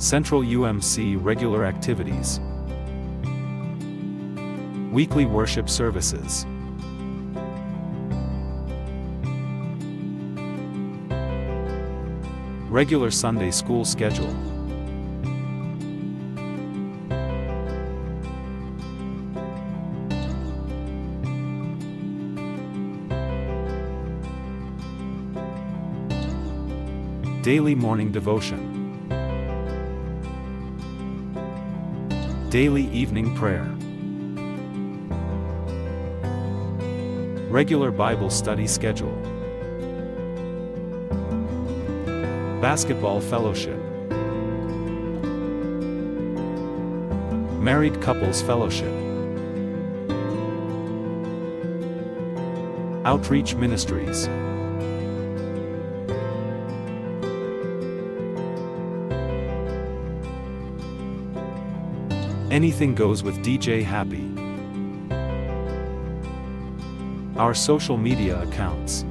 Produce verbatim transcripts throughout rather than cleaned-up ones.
Central U M C regular activities. Weekly worship services. Regular Sunday school schedule. Daily morning devotion. Daily evening prayer. Regular Bible study schedule. Basketball fellowship. Married couples fellowship. Outreach ministries. Anything goes with D J Happy. Our social media accounts.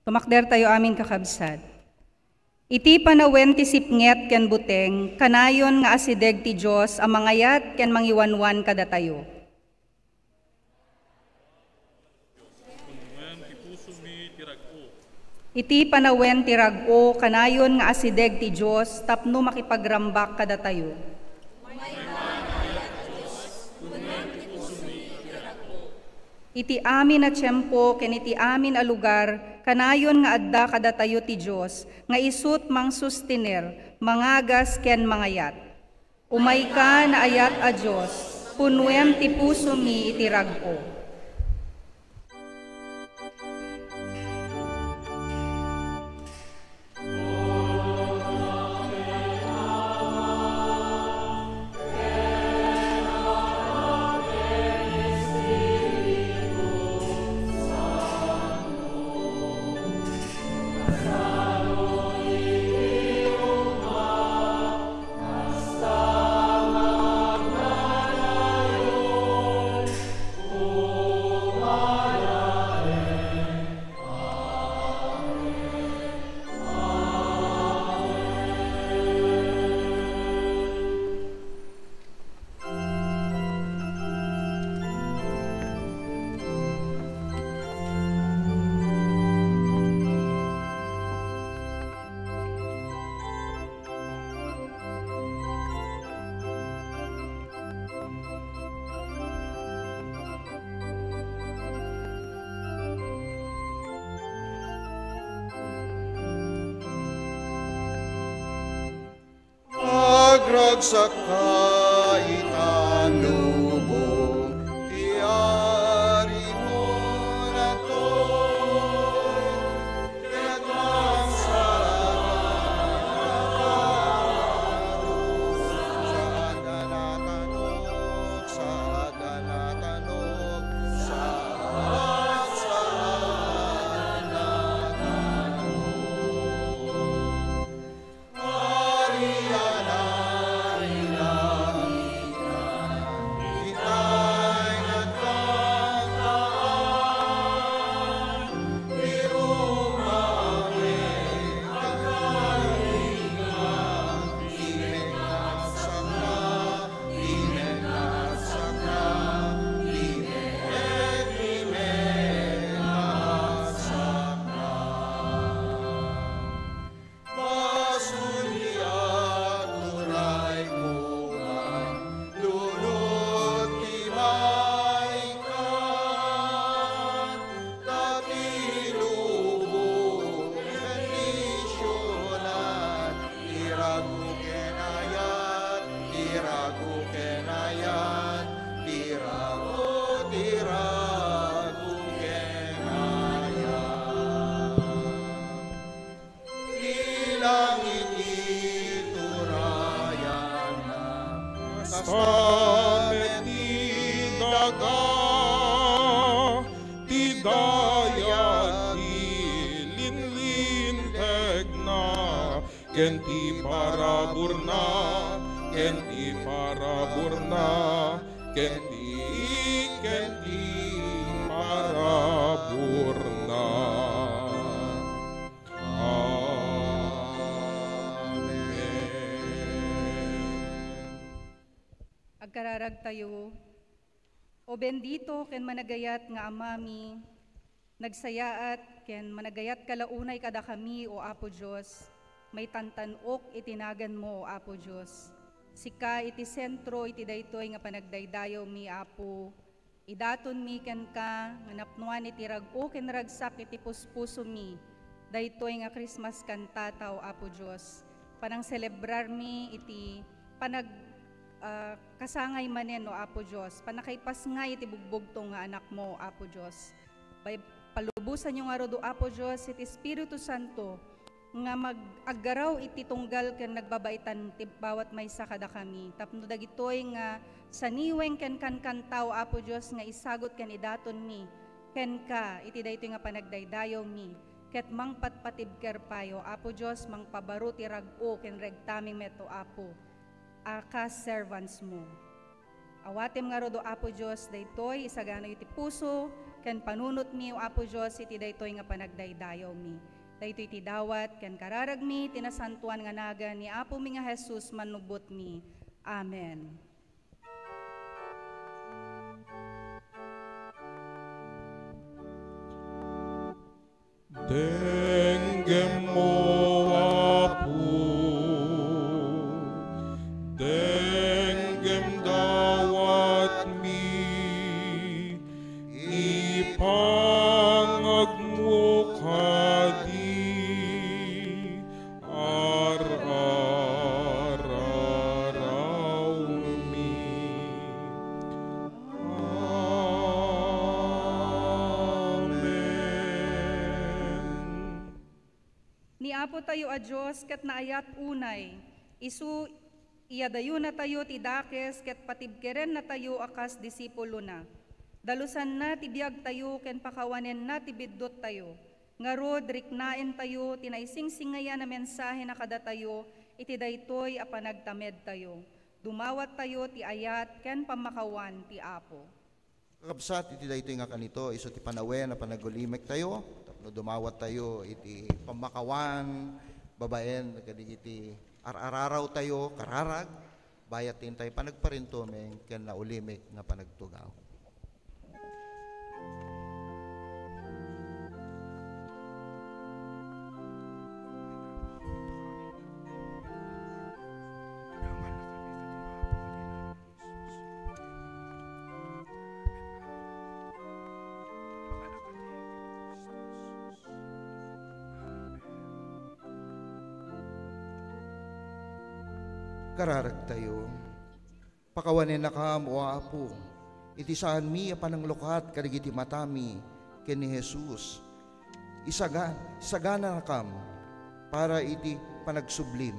Tumakder tayo amin, kakabsat. Iti panawen ti sipnget ken buteng, kanayon nga asideg ti Dios a mangayat ken mangiwanwan kadatayo. Iti panawen ti rag-o, kanayon nga asideg ti Dios tapno makipagrambak kadatayo. Iti amin a tiempo ken iti amin a lugar, kanayon nga adda kadatayo ti Dios nga isut' mangsustener, mangagas ken mangayat. Umayka, naayat a Dios, punuem ti pusomi iti rag-o. Agragsakka ita lubong ti Arimo nato, ket mangsaragannaka, saad a natanok, saad a natanok, saad, saad a natanok. Basol ti aturayko, ngarud ti maikkan, ta ti lubong bendisionan, ti rag-o ken ayat, ti rag-o ken ayat, ti rag-o, ti rag-o ken ayat. Ti langit iturayanna, kasta met ti daga, ti dayag ti linlintegna, ken ti paraburna, ken ti paraburna, ken ti, ken ti paraburna. Amen. Agkararagtayo. O bendito ken managayat nga Amami, nagsayaat ken managayat ka la unay kadakami, O Apo Dios, maitantan-ok iti naganmo, O Apo Dios. Sika iti sentro iti daytoy nga panagdaydayawmi, Apo. Idatonmi kenka nga napnuan iti rag-o ken ragsak iti puspusomi daytoy nga Christmas kantata, O Apo Dios. Panangselebrar mi iti panag-, ah, kasangay manen, O Apo Dios. Pannakaipasngay iti bugbugtong nga Anakmo, O Apo Dios. Bay-, palubosanyo ngarud, O Apo Dios, iti Espiritu Santo, nga mag-, aggaraw iti tunggal ken nagbabaitan ti bawat maysa kadakami, tapno dagitoy nga saniwen ken kankanta, O Apo Dios, nga isagut ken idatonmi kenka iti daytoy nga panagdaydayawmi, ket mangpatpatibker pay, O Apo Dios, mangpabaro ti rag-o ken regtami met, O Apo, a kas servants mo. Awatem ngarud, O Apo Dios, daytoy isaganayo ti puso ken panunotmi, O Apo Dios, iti daytoy nga panagdaydayawmi. Daytoy ti dawat ken kararagmi iti nasantoan nga nagan ni Apomi nga Jesus, Mannubbotmi. Amen. Denggem, O Apo, denggem dawatmi, ipangagmo kadi ar-ararawmi. Amen. Ni Apo tayo a Dios ket naayat unay, isu iyadayonatayo ti dakes ket patibkerennatayo a kas disipulona. Dalusanna ti biagtayo ken pakawanenna ti bidduttayo. Ngarud, riknaentayo ti naisingsingayan a mensahe na kadatayo iti daytoy a panagtamedtayo. Dumawattayo ti ayat ken pammakawan ti Apo. Kakabsat, iti daytoy nga kanito, isu ti panawen a panagulimektayo tapno dumawattayo iti pammakawan babaen kadagiti ar-ararawtayo, kararag, bayat ti intay panagparintumeng ken naulimek nga panagtugaw. Kararagtayo, pakawanennakam, O Apo, iti saanmi a pananglukat kadagiti matami ken ni Jesus. Isagan-, isagananakam para iti panagsublim.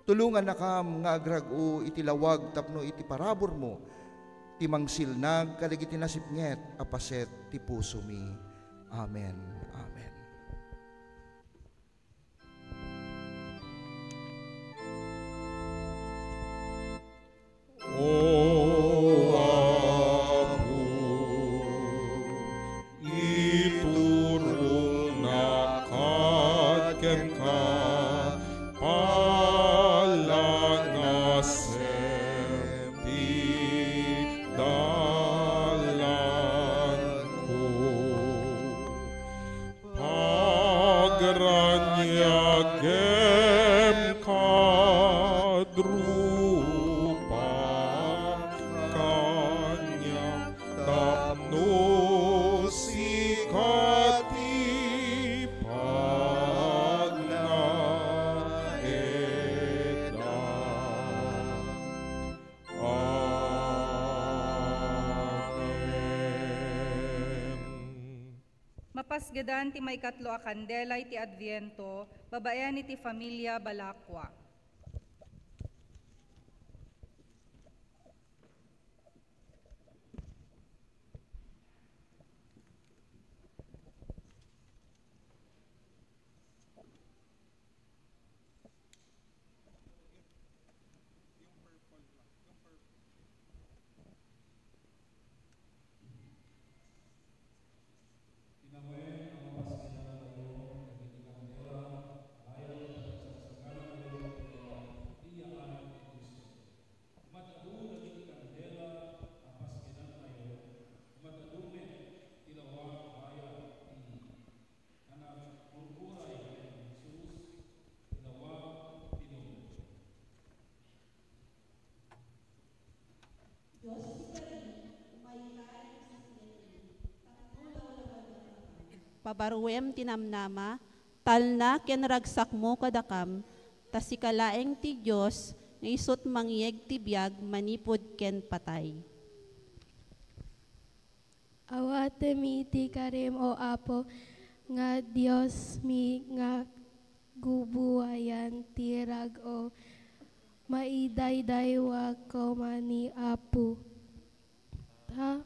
Tulongannakam nga agrag-o iti lawag tapno iti paraburmo ti mangsilnag kadagiti nasipnget a paset ti pusomi. Amen. Amen. O Apo, iturongnak kenka, palangasem ti dalanko. Pagraniagem kad rupak kaniak tapno sika ti pagnaedak. Amen. Mapasgedan ti maikatlo a kandela iti Adviento, babaen iti familia Balacua. Kinawen a mapasgedantayo dagiti kandela, bayat ta sagsaganayo ti lawag ti yaanna ni Cristo. Umat adu dagiti kandela a pasgedantayo, umat adu met ti lawag bayat ti panagpurpuray ken ni Jesus, ti lawag ti Dios. Pabaruem ti namnama, talna ken ragsakmo kadakam, ta sika laeng ti Dios nga isut' mangyeg ti biag manipud ken patay. Awatem iti karim, O Apo, nga Diosmi nga gubuayan ti rag-o, maidaydaywa koma ni Apo. Ta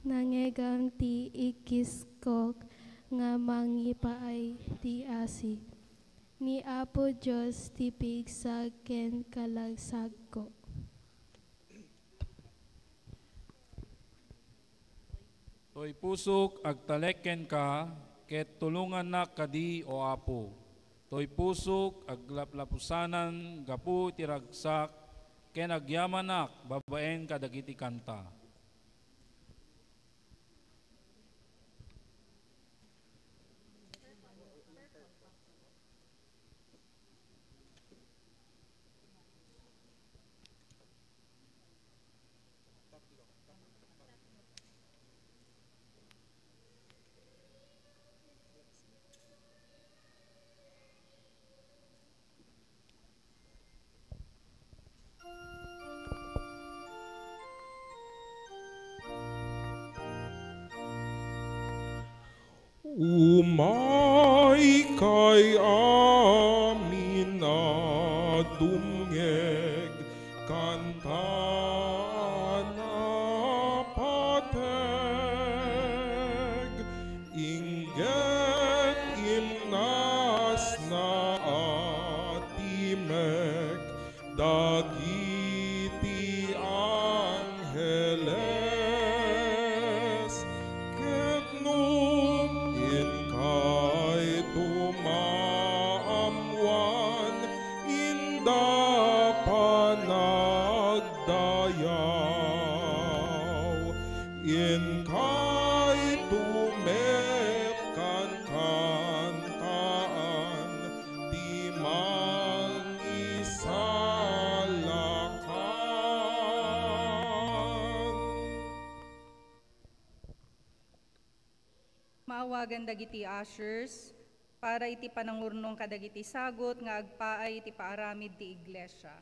nangegam ti ikisko nga mangipaay ti asi. Ni Apo Dios ti pigsa ken kalagsakko. Toy pusok agtalek kenka, ket tulongannak kadi, O Apo. Toy pusok aglaplapusanan gapu iti ragsak, ken agyamanak babaen kadagiti kanta. Umaykay amin a dumngeg, kanta a napateg, inggep imnasna a timek, dagiti angheles, ket no inkay tumaamwan, inda panagdayaw, inkay tumek kankantaan ti mangisalakan. Maawagan dagiti ushers para iti panangurnong kadagiti sagut nga agpaay iti paaramid ti iglesia.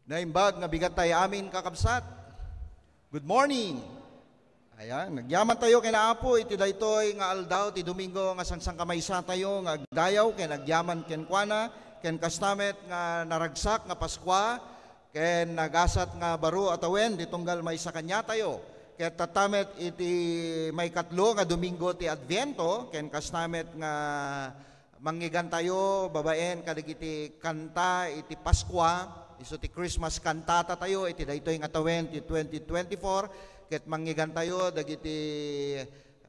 Naimbag nga bigat tayo amin, kakabsat. Good morning. Ayan, nagyaman tayo ken Apo iti daytoy nga aldaw ti Domingo nga sangsangkamaysa tayo nga agdayaw ken agyaman kenkuana, ken kasta met nga naragsak nga Paskua, ken nagasat nga baro a tawen ti tunggal maysa kaniatayo. Ket tatta met iti maikatlo nga Domingo ti Adviento, ken kasta met nga mangngegentayo babaen kadagiti kanta iti Paskua, isu ti Christmas cantata tayo iti daytoy nga tawen ti twenty twenty-four, ket mangngegentayo dagiti,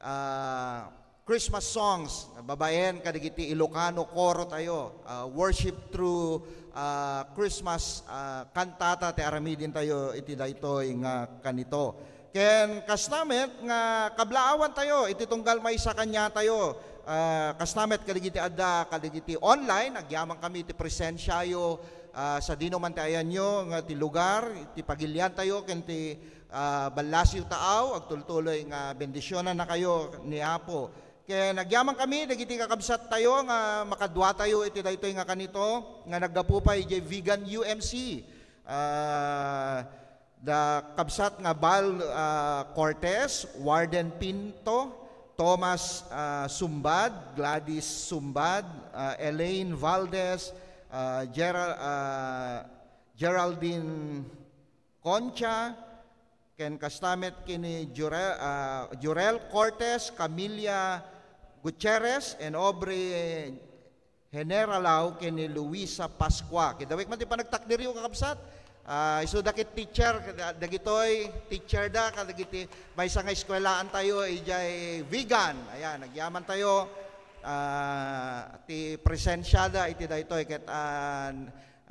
ah, Christmas songs babaen kadagiti Ilocano coro tayo, ah, worship through, ah, Christmas, ah, cantata ti aramiden tayo iti daytoy nga kanito. Ken kasta met nga kablaawan tayo iti tunggal maysa kaniatayo. Ah, kasta met kadagiti adda kadagiti online, agyaman kami iti presensiayo, ah, sadino man ti ayanyo nga ti lugar, ti pagilian tayo ken ti, ah, ballasiw taaw, agtultuloy nga bendisionannakayo ni Apo. Ken agyaman kami dagiti kakabsat tayo nga makadua tayo iti daytoy nga kanito nga naggapu pay idiay Vigan U M C. Ah, da kabsat nga Val, ah, Cortez, Warden Pinto, Thomas, ah, Sumbad, Gladys Sumbad, ah, Elaine Valdez, ah, Geral-, ah, Geraldine Concha, ken kasta met ken ni Jurel, ah, Jurel Cortez, Camilla Gutierrez, and Aubrey Generalao ken ni Luisa Pascua. Kidawik man ti panagtakderyo, kakabsat. Ah, isu da ket teacher, dagitoy teacher da kadagiti maysa nga eskuelaan tayo idiay Vigan. Ayan, agyaman tayo, ah, ti presensiada iti daytoy ket, ah,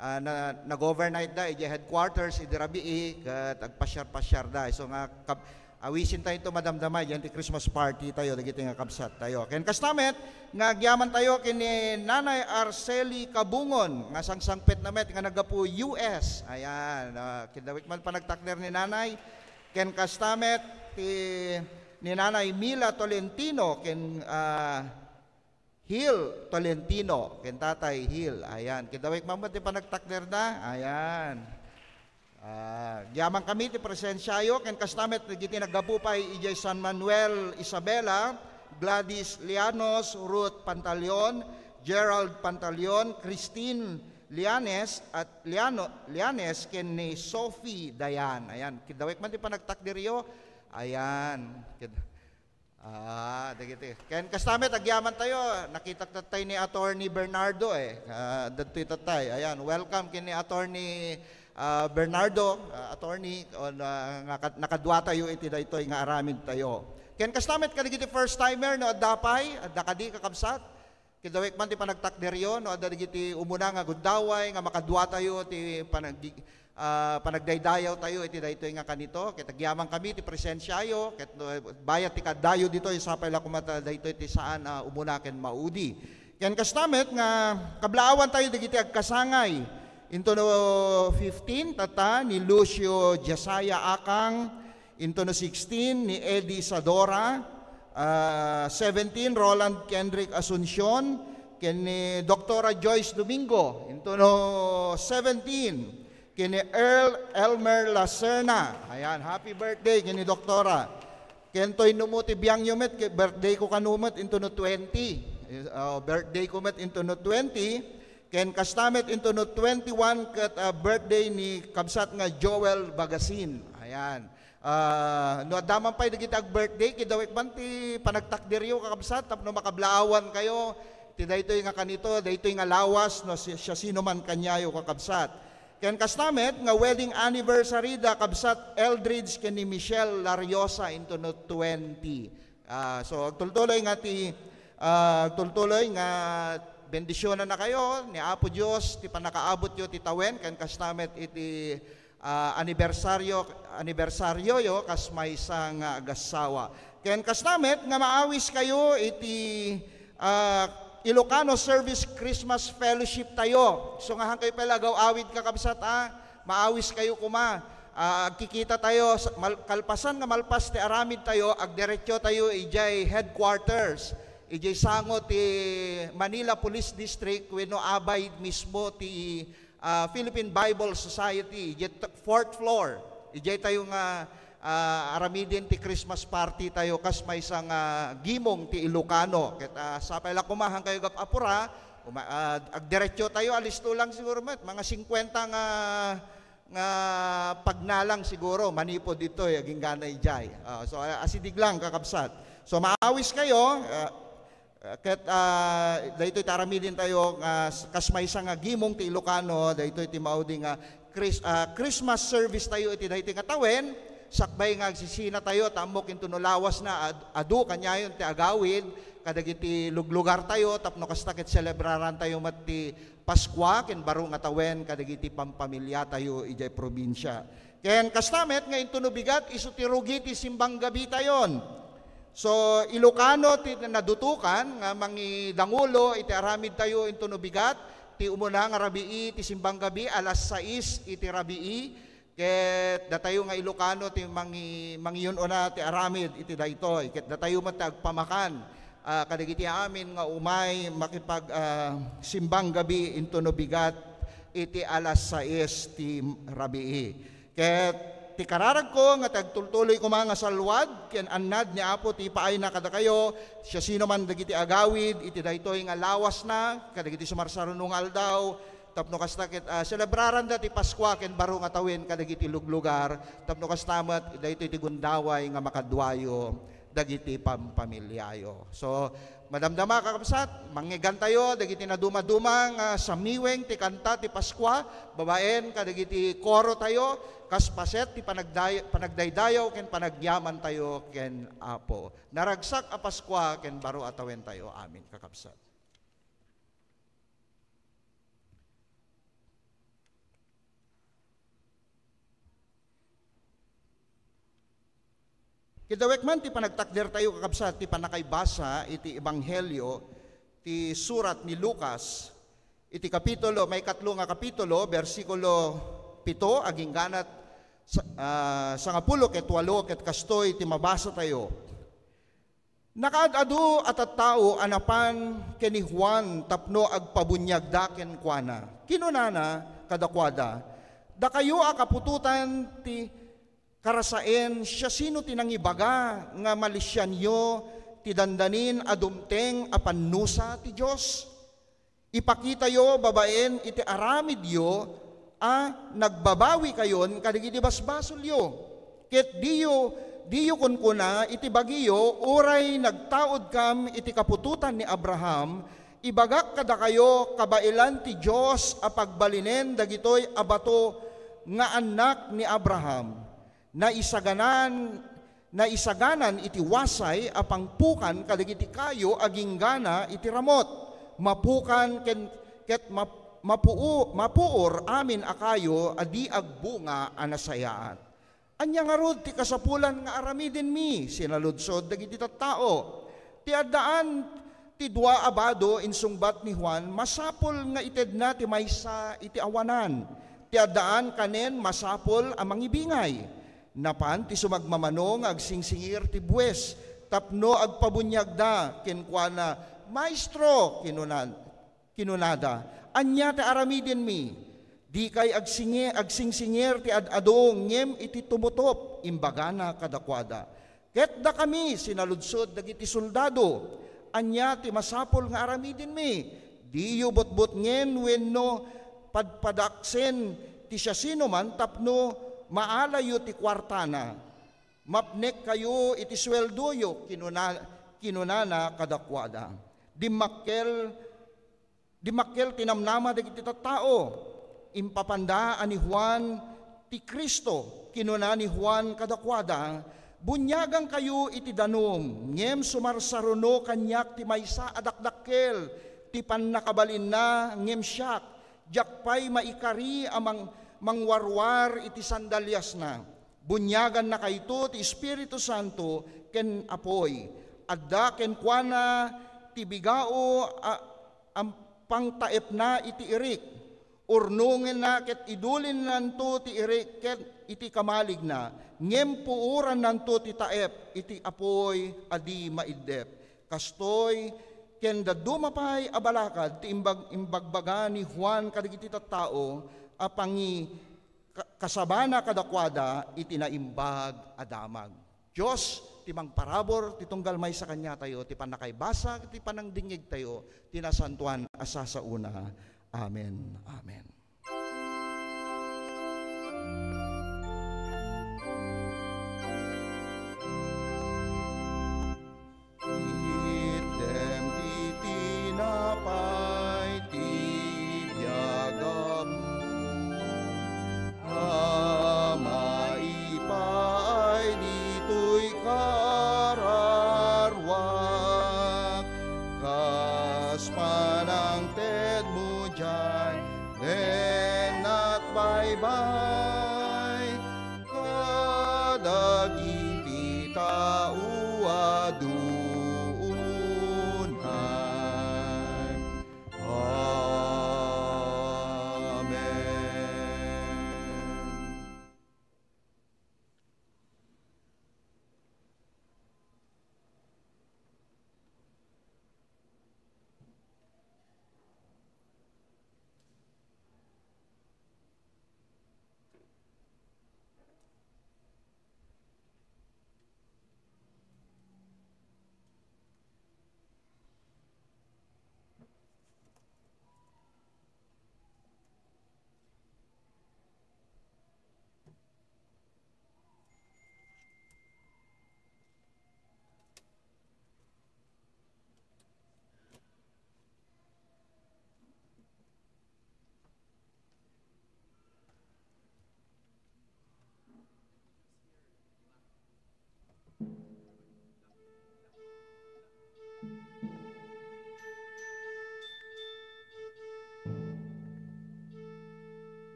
ah, na, nag-overnight da idiay headquarters idi rabii ket agpasiar-pasiar da. Isu nga kab-, Awisen tayo ito madamdama, diay ti Christmas party tayo, dagiti nga kabsat tayo. Ken kasta met, nga agyaman tayo ken ni Nanay Arceli Kabungon, nga sangsangpet na met, nga naggapu U S. Ayan, ah, kidawik man panagtakder ni Nanay. Ken kasta met, ti, ni Nanay Mila Tolentino, ken, ah, Hil Tolentino, ken Tatay Hil. Ayan, kidawik man met ti panagtakderda. Ayan. Ah, agyaman kami ti presensiayo, ken kasta met dagiti naggapu pay idiay San Manuel, Isabela, Gladys Lianos, Ruth Pantaleon, Gerald Pantaleon, Christine Lianes, at Liano-, Lianes, ken ni Sophie Dayan. Ayan, kidawik man ti panagtakderyo. Ayan. Kid-, Ah, dagiti. Ken kasta met, agyaman tayo. Nakitak tattay ni Attorney Bernardo, eh. Ah, dadtoy tattay. Ayan, welcome ken ni Attorney, ah, Bernardo, ah, Attorney, on, ah, nga kad-, nakadua tayo iti daytoy nga aramid tayo. Ken kasta met, kadagiti first timer, no, adda pay, adda kadi, kakabsat? Kidawik man ti panagtakderyo, no, adda dagiti umuna nga gundaway nga makadua tayo ti panag-, ah, panagdaydayaw tayo iti daytoy nga kanito. Ket agyaman kami ti presensiayo, ket no, bayat ti kaddayo ditoy, sapay la koma ta daytoy ti saan a umuna ken maudi. Ken kasta met nga kablaawan tayo dagiti agkasangay. Into no fifteen, tatta ni Lucio Josiah Akang, into no sixteen, ni Eddie Sadora. Ah, seventeen, Roland Kendrick Asuncion, ken ni Doktora Joyce Domingo. Into no seventeen, ken ni Earl Elmer Lacerna. Ayan, happy birthday ken ni Doktora. Ken toy no mo ti biangyo met, ket birthday ko kano met, into no twenty. Oh, birthday ko met, into no twenty. Ken kasta met, into no twenty-one, ket, ah, birthday ni kabsat nga Joel Bagasin. Ayan. Ah, no adda man pay dagiti ag-birthday, kidawik man ti panagtakderyo, kakabsat, tapno makablaawan kayo ti daytoy nga kanito, daytoy nga lawas, no, si-, siasino man kaniayo, kakabsat. Ken kasta met nga wedding anniversary da kabsat Eldridge ken ni Michelle Lariosa into no twenty. Ah, so, agtultuloy nga ti, ah, agtultuloy nga bendisionannakayo ni Apo Dios ti pannakaabutyo ti tawen, ken kasta met iti, ah, anibersaryo, anibersaryoyo kas maysa nga agassawa. Ken kasta met nga maawis kayo iti, ah, Ilocano Service Christmas Fellowship tayo. So, nga hankay pay la agaw-awid, kakabsat, ah, maawis kayo koma. Ah, agkikita tayo, sa-, mal-, kalpasan nga malpas ti aramid tayo, agdiretso tayo idiay headquarters, idiay sango ti Manila Police District, wenno abay mismo ti, ah, Philippine Bible Society, idiay t-, fourth floor. Idiay tayo nga, ah, aramiden ti Christmas party tayo kas maysa nga gimong ti Ilocano. Ket, ah, sapay la koma, haankayo gap-apura, uma-, ah, agdiretso tayo, alisto lang siguro met, mga singkwenta nga, nga pagnalang siguro, manipod ditoy, agingganay jay. Ah, so, ah, asideg lang, kakabsat. So, maawiskayo, ah, Ah, ket, ah, daytoy ti aramiden tayo nga s-, kas maysa nga gimong ti Ilocano, daytoy ti maudi nga Chris-, ah, Christmas service tayo iti daytoy nga tawen, sakbay nga agsisina tayo, ta ammok intono lawasna, ad-, adu kaniayon ti agawid kadagiti luglugar tayo, tapno kasta ket selebraran tayo met ti Paskua ken baro nga tawen kadagiti pampamilya tayo idiay probinsia. Ken kasta met nga intono bigat, isu ti rugi ti simbang gabi tayon. So, Ilocano ti nadutokan nga mangidangulo iti aramid tayo intono bigat, ti umuna nga rabii ti simbang gabi, alas sais iti rabii, ket datayo nga Ilocano ti mangi-, mangiun-una ti aramid iti daytoy, ket datayo met ti agpamakan, ah, kadagiti amin nga umay makipag, ah, simbang gabi intono bigat iti alas sais ti rabii. Ket ti kararagko nga ti agtultuloy koma nga salwad ken annad ni Apo ti ipaayna kadakayo, siasinoman dagiti agawid iti daytoy nga lawasna kadagiti sumarsaruno nga aldaw, tapno kasta ket, ah, selebraranda ti Paskua ken baro nga tawen kadagiti luglugar, tapno kasta met daytoy ti gundaway nga makaduayo dagiti pampamilyayo. So, madamdama, kakabsat, mangngeggantayo dagiti nadumaduma nga samiweng ti kanta ti Paskua, babaen kadagiti koro tayo, kas paset ti panagday-, panagdaydayaw ken panagyaman tayo ken Apo. Naragsak a Paskua ken baro a tawen tayo. Amen, kakabsat. Kidawek man ti panagtakder tayo, kakabsat, ti pannakaibasa iti Ebanghelio ti surat ni Lucas, iti kapitulo, maikatlo nga kapitulo, bersikulo pito, agingganat sa-, ah, sangapulo ket walo, ket kastoy ti mabasa tayo. Nakaad-adu a tattao a napan ken ni Juan tapno agpabuniagda kenkuana. Kinunana kadakuada, "Dakayo a kaputotan ti karasaen, siasino ti nangibaga nga malisianyo ti dandanin a dumteng a pannusa ti Dios? Ipakitayo babaen iti aramidyo a nagbabawikayon kadagiti basbasolyo. Ket diyo, diyo kunkuna iti bagiyo, uray nagtaudkam iti kaputotan ni Abraham, ibagak kadakayo, kabaelan ti Dios a pagbalinen dagitoy a bato nga annak ni Abraham." Naisaganan, naisaganan iti wasay a pangpukan kadagiti kayo agingga iti ramut. Mapukan ken, ket map-, mapuu-, mapuor amin a kayo a di agbunga a nasayaat. Ania ngarud ti kasapulan nga aramidenmi? Sinaludsod dagiti tattao. Ti addaan ti dua a bado, insungbat ni Juan, masapul nga itedna ti maysa iti awanan. Ti addaan kanen, masapul a mangibingay. Napan ti sumagmamano nga agsingsingir ti bues tapno agpabuniagda kenkuana. "Maestro," kinunan-, kinunada, "ania ti aramidenmi? Dikay agsingi-, agsingsingir ti ad-adu ngem iti tumutop," imbagana kadakuada. "Ket dakami," sinaludsod dagiti soldado, "ania ti masapul nga aramidenmi? Diyo butbutngen wenno padpadaksen ti siasinoman tapno maalayyo ti kuartana. Mapnekkayo iti sueldoyo," kinuna-, kinunana kadakuada. Dimmakkel Dimmakkel ti namnama dagiti tattao. Impapanda a ni Juan ti Cristo. Kinuna ni Juan kadakuada, "Buniagankayo iti danum, ngem sumarsaruno kaniak ti maysa a dakdakkel ti pannakabalinna, ngem siak, diak pay maikari a mang-, mangwarwar iti sandaliasna. Buniagannakayto ti Espiritu Santo ken apuy. Adda kenkuana ti bigao a, a pangtaepna iti irik. Urnongenna ket idulinnanto ti irik ket iti kamaligna, ngem puorannanto ti taep iti apuy a di maiddep." Kastoy ken dadduma pay a balakad ti imbag-, imbagbaga ni Juan kadagiti tattao a pangi-, ka-, kasabana kadakuada iti naimbag a damag. Dios ti mangparabur ti tunggal maysa kaniatayo, ti pannakaibasa, ti panangdingngegtayo, ti nasantoan a sasaona. Amen. Amen. Itdem ti tinapay ti biag a Ama, ipaay ditoy kararuak, kas panangtedmo diay nennat baybay kadagiti tao a duunay. Amen.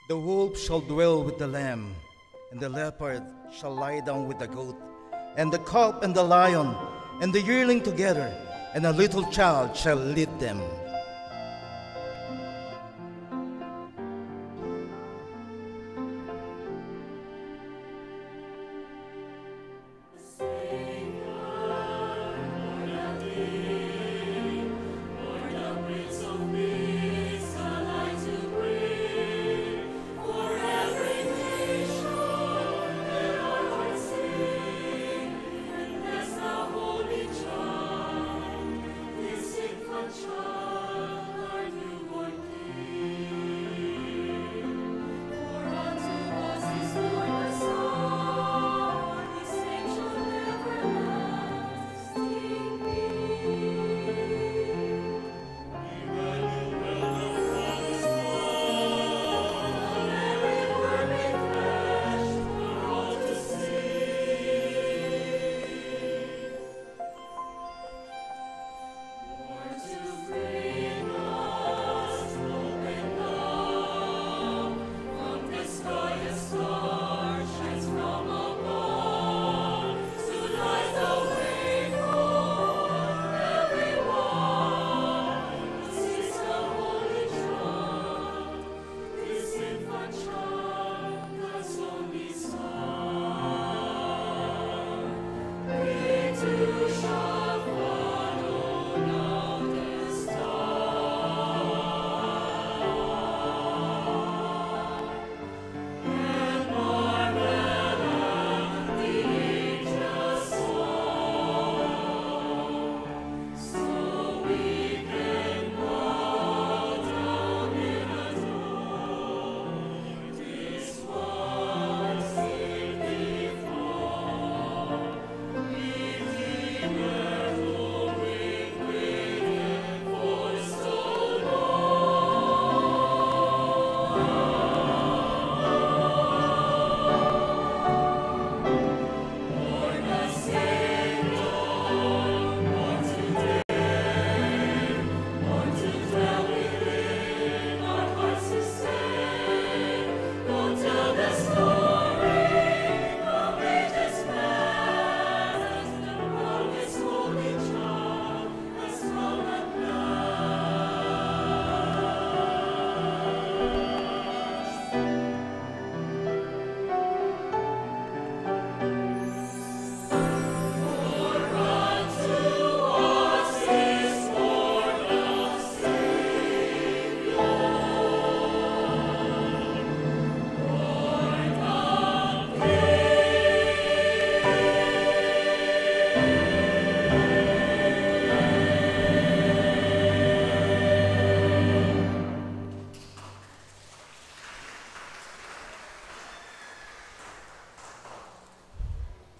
The wolf shall dwell with the lamb, and the leopard shall lie down with the goat, and the cub and the lion and the yearling together, and a little child shall lead them.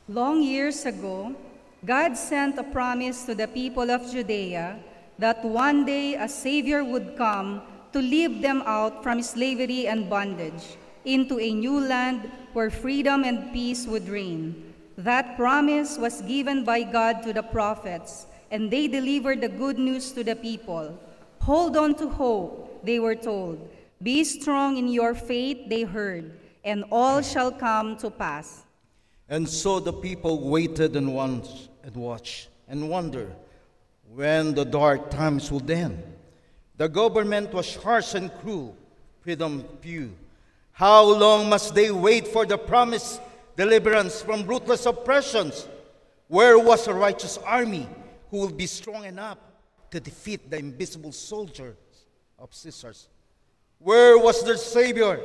Long years ago, God sent a promise to the people of Judea that one day a Savior would come to lead them out from slavery and bondage into a new land where freedom and peace would reign. That promise was given by God to the prophets, and they delivered the good news to the people. "Hold on to hope," they were told. "Be strong in your faith," they heard, "and all shall come to pass." And so the people waited and, won- and watched and wondered when the dark times would end. The government was harsh and cruel, freedom few. How long must they wait for the promised deliverance from ruthless oppressions? Where was a righteous army who would be strong enough to defeat the invisible soldiers of Caesar? Where was their Savior?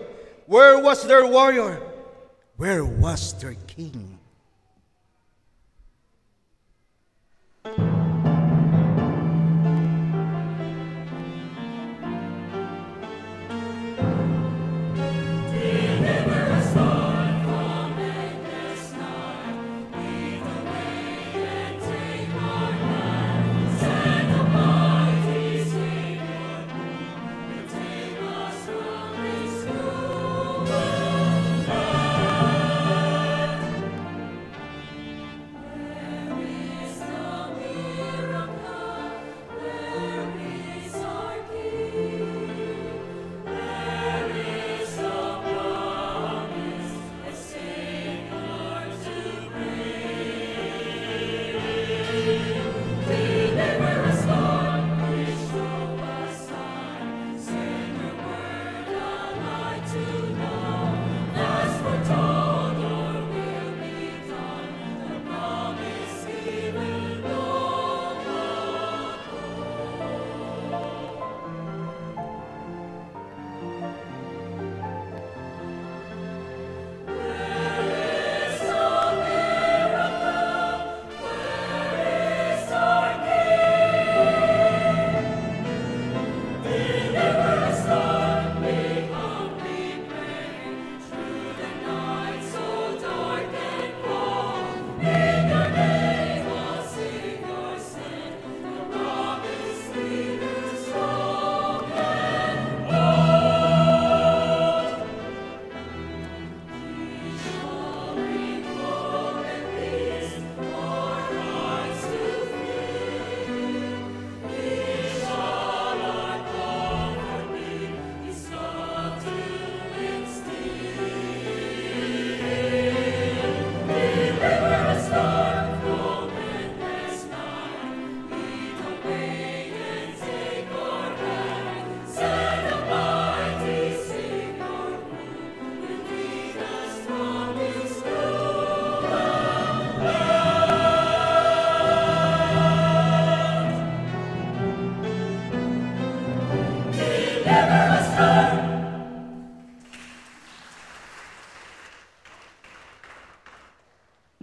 Where was their warrior? Where was their king?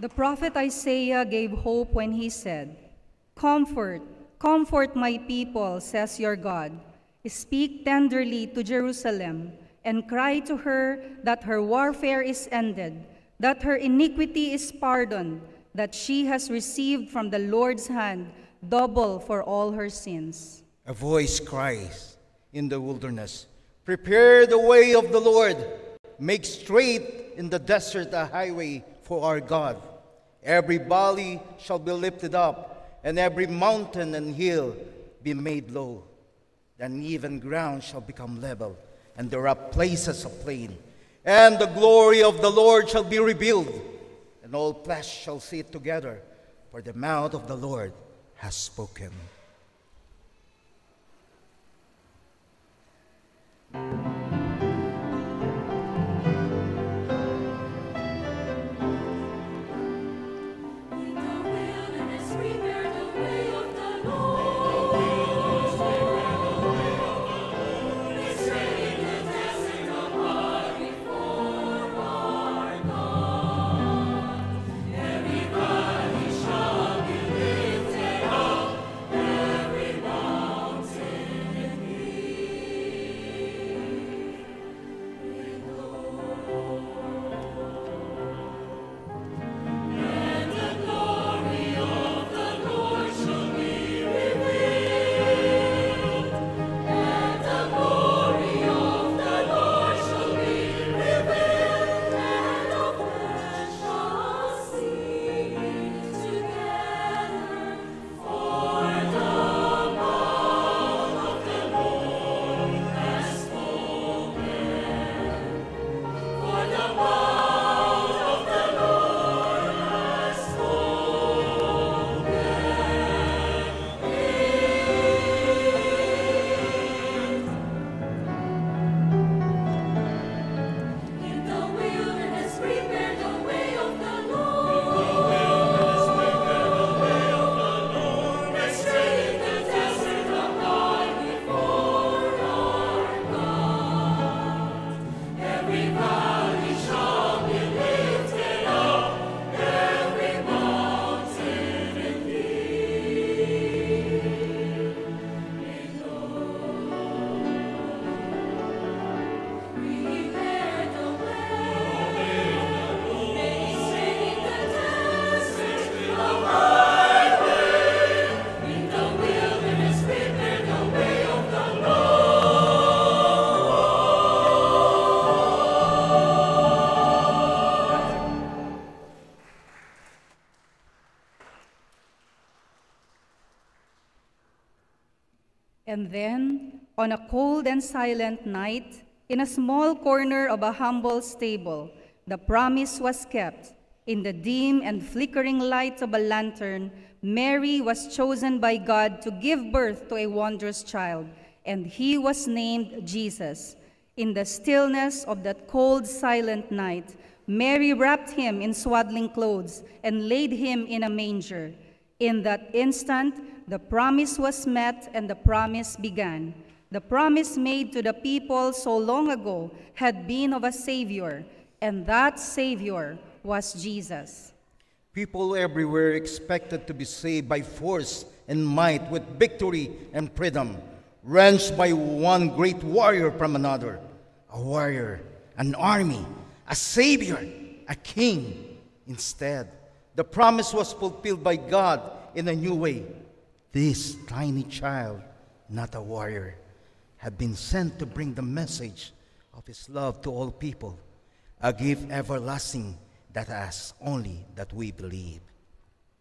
The prophet Isaiah gave hope when he said, "Comfort, comfort my people," says your God. "Speak tenderly to Jerusalem and cry to her that her warfare is ended, that her iniquity is pardoned, that she has received from the Lord's hand double for all her sins." A voice cries in the wilderness, "Prepare the way of the Lord, make straight in the desert a highway for our God." Every valley shall be lifted up, and every mountain and hill be made low. The uneven ground shall become level, and the rough places a plain. And the glory of the Lord shall be revealed, and all flesh shall see it together, for the mouth of the Lord has spoken. And then, on a cold and silent night, in a small corner of a humble stable, the promise was kept. In the dim and flickering light of a lantern, Mary was chosen by God to give birth to a wondrous child, and he was named Jesus. In the stillness of that cold, silent night, Mary wrapped him in swaddling clothes and laid him in a manger. In that instant, the promise was met and the promise began. The promise made to the people so long ago had been of a Savior, and that Savior was Jesus. People everywhere expected to be saved by force and might, with victory and freedom, wrenched by one great warrior from another. A warrior, an army, a savior, a king. Instead, the promise was fulfilled by God in a new way. This tiny child, not a warrior, had been sent to bring the message of his love to all people, a gift everlasting that asks only that we believe.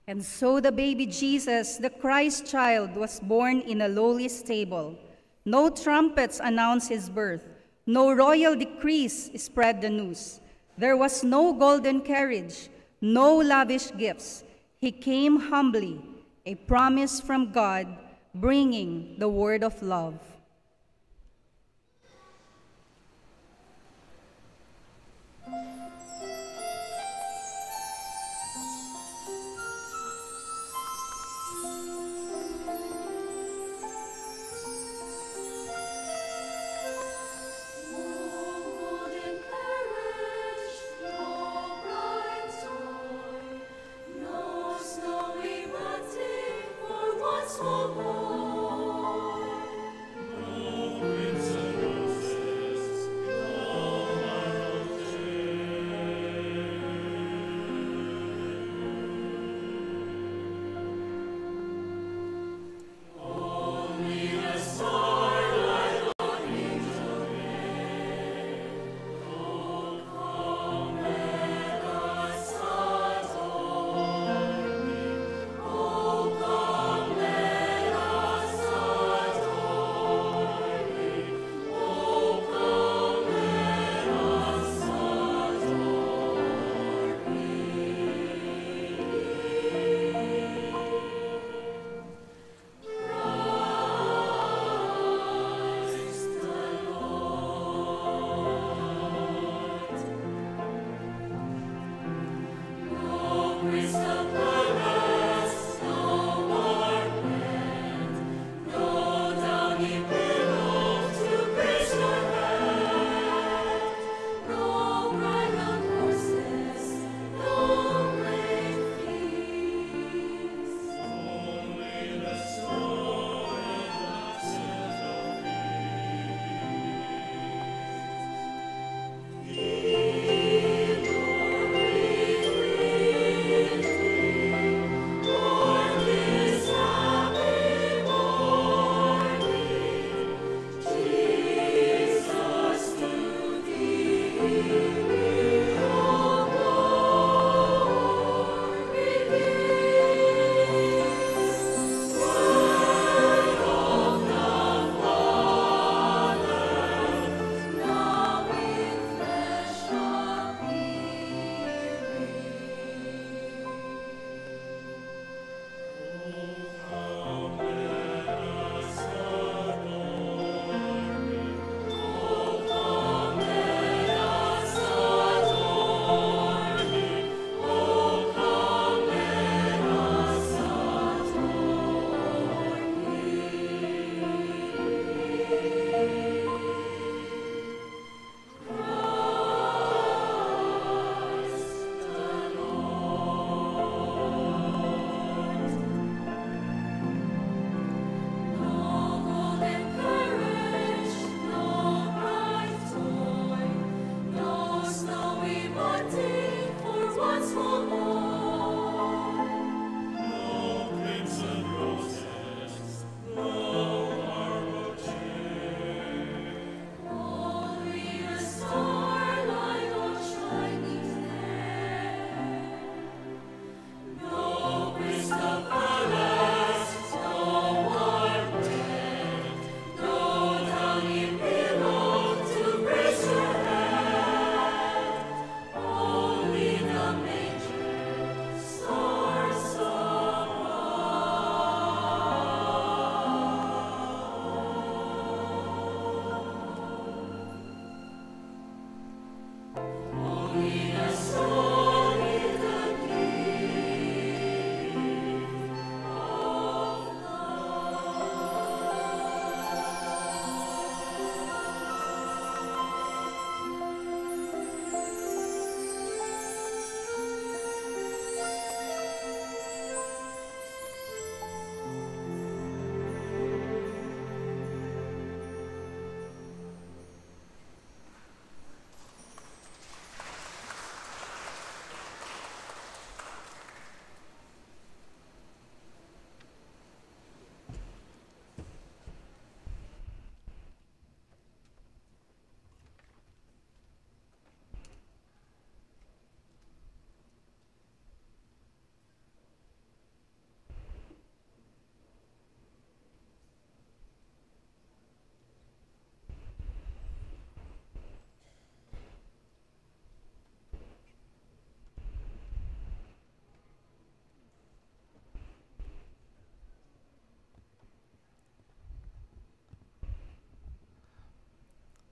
And so the baby Jesus, the Christ child, was born in a lowly stable. No trumpets announced his birth, no royal decrees spread the news. There was no golden carriage, no lavish gifts. He came humbly, a promise from God, bringing the word of love.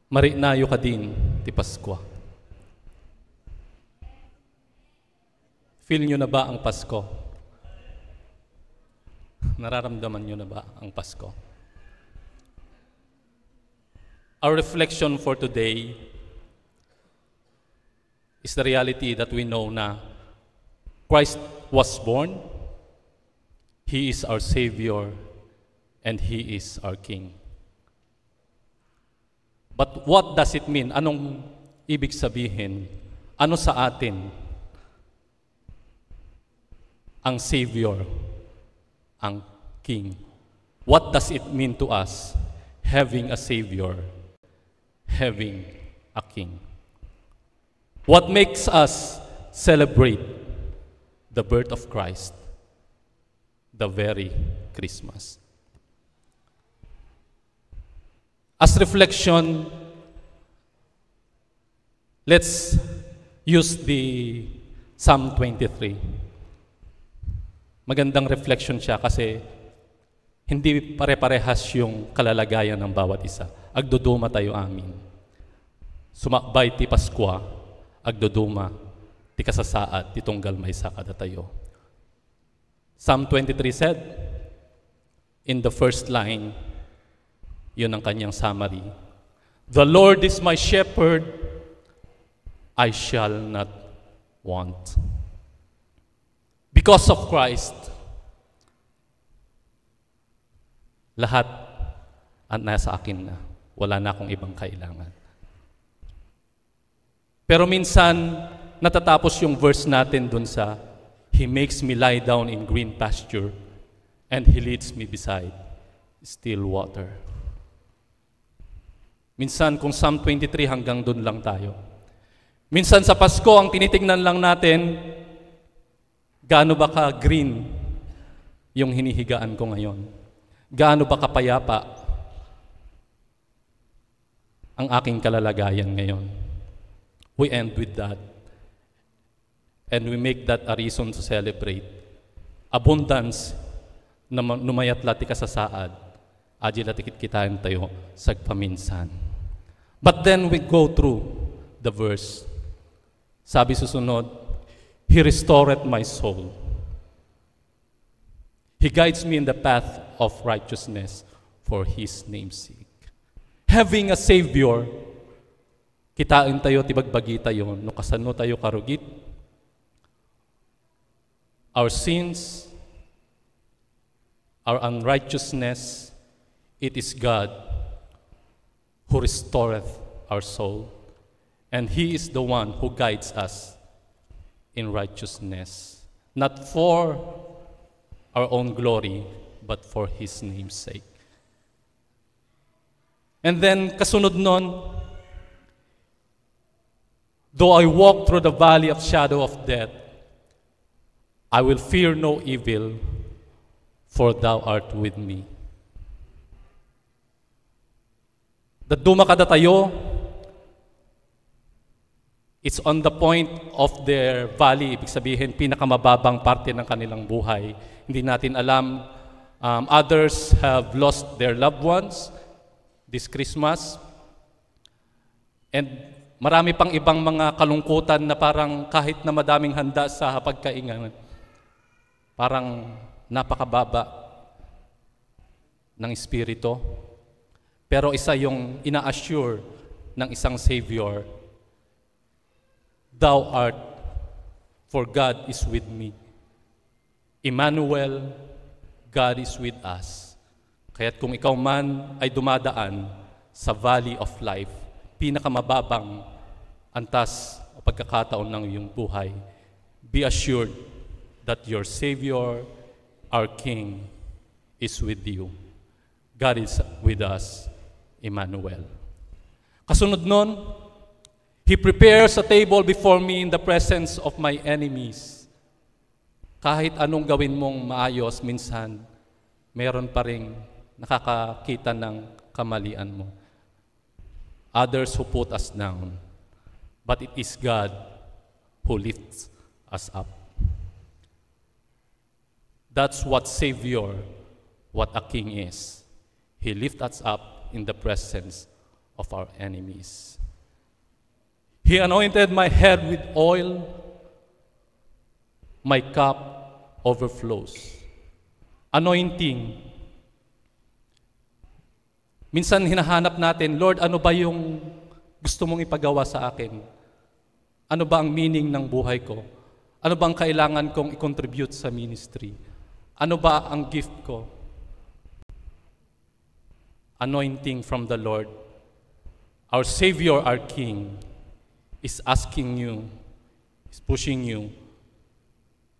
Mariknayo kadin ti Paskua. Feel nyo na ba ang Pasko? Nararamdaman nyo na ba ang Pasko? Our reflection for today is the reality that we know na Christ was born, He is our Savior, and He is our King. But what does it mean? Anong ibig sabihin? Ano sa atin ang Savior, ang King? What does it mean to us having a Savior, having a King? What makes us celebrate the birth of Christ, the very Christmas? As reflection, let's use the Psalm twenty-three. Magandang reflection siya kasi hindi pare-parehas yung kalalagayan ng bawat isa. Agduduma tayo amin. Sumakbay ti Paskua, agduduma ti kasasaad ti tunggal maysa kadatayo. Psalm twenty-three said, in the first line, yun ang kanyang summary, "The Lord is my shepherd, I shall not want." Because of Christ, lahat ang nasa akin na. Wala na akong ibang kailangan. Pero minsan, natatapos yung verse natin dun sa, "He makes me lie down in green pasture, and He leads me beside still water." Minsan, kung Psalm twenty-three, hanggang dun lang tayo. Minsan sa Pasko, ang tinitingnan lang natin, gaano ba ka-green yung hinihigaan ko ngayon? Gaano ba kapayapa ang aking kalalagayan ngayon? We end with that. And we make that a reason to celebrate. Abundance, na ma-, numayat la ti kasasaad, adi la ti kitkitaentayo sagpaminsan. But then we go through the verse. Sabi susunod, "He restored my soul. He guides me in the path of righteousness for His name's sake." Having a Savior, kitaentayo ti bagbagitayo no kasano tayo karugit. Our sins, our unrighteousness, it is God who restoreth our soul, and He is the one who guides us in righteousness, not for our own glory, but for His name's sake. And then, kasunod nun, "Though I walk through the valley of shadow of death, I will fear no evil, for thou art with me." Dadduma kadatayo, it's on the point of their valley, ibig sabihin, pinakamababang parte ng kanilang buhay. Hindi natin alam, um, others have lost their loved ones this Christmas. And marami pang ibang mga kalungkutan na parang kahit na madaming handa sa pagkaingatan, parang napakababa ng espiritu. Pero isa yung ina-assure ng isang Savior, "Thou art, for God is with me." Emmanuel, God is with us. Kaya't kung ikaw man ay dumadaan sa valley of life, pinakamababang antas o pagkakataon ng iyong buhay, be assured that your Savior, our King, is with you. God is with us, Emmanuel. Kasunod nun, "He prepares a table before me in the presence of my enemies." Kahit anong gawin mong maayos, minsan meron pa ring nakakakita ng kamalian mo. Others who put us down, but it is God who lifts us up. That's what Savior, what a King is. He lifts us up in the presence of our enemies. He anointed my head with oil, my cup overflows. Anointing. Minsan hinahanap natin, "Lord, ano ba yung gusto mong ipagawa sa akin? Ano ba ang meaning ng buhay ko? Ano ba ang kailangan kong i-contribute sa ministry? Ano ba ang gift ko?" Anointing from the Lord, our Savior, our King, is asking you, is pushing you